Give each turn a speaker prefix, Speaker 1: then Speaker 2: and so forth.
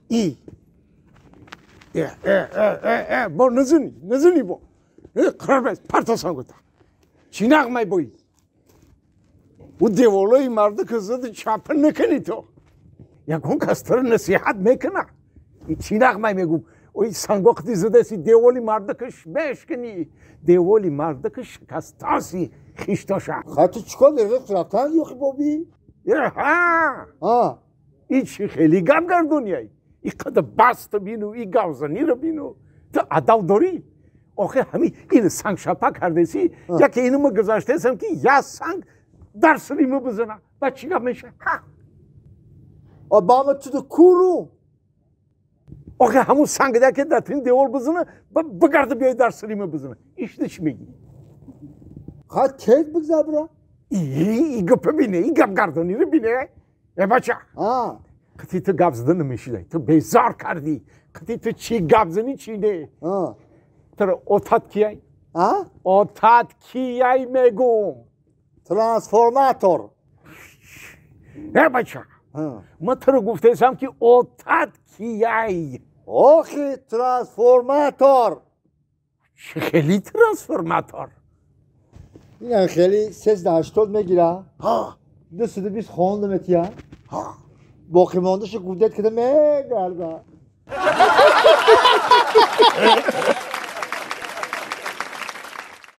Speaker 1: ای اه اه اه اه با نزنی نزنی با قرار بس پرتا سانگوتا چی نغمه بایی و دیوالای مرد که زد چپه نکنی تو یکون کس تو نصیحت میکنه ای چی نغمه میگم اوی سنگ وقتی زده سی دیوالی مرد کش بشکنی دیوالی مرد که شکستاسی خیشتاشه
Speaker 2: خاطر چیکار داری رفتن یخی بابی
Speaker 1: ها
Speaker 2: ها
Speaker 1: ای چی خیلی گم گردونیای ای قد بست بینو ای گاوزنی رو بینو تو ادب داری آخه همین این سنگ شپا کردسی یکی اینو ما گذاشته سم که یا سنگ در سریمو بزنه با چی گم میشه ها
Speaker 2: با تو دو کورو
Speaker 1: آخه همون سنگ ده که در تین دیوار بزنه بگرده بیای در سریمو بزنه ایش چی میگی
Speaker 2: خواهد کیت بگذار برا
Speaker 1: ای گپ بینه ای گپ گردونی رو بینه ای بچه قطعی تو گپ زده نمیشیدی تو بیزار کردی قطعی تو چی گپ زنی چی نه تو رو اتاد کیای اتاد کیای میگم
Speaker 2: ترانسفورماتور
Speaker 1: ای بچه ما تو رو گفته که اتاد کیای
Speaker 2: آخی ترانسفورماتور
Speaker 1: چه خیلی ترانسفورماتور
Speaker 2: این خیلی 380 میگیره
Speaker 1: ها
Speaker 2: 220 خوندم تیا
Speaker 1: ها
Speaker 2: باقی ماندهش گودت کده میگرده.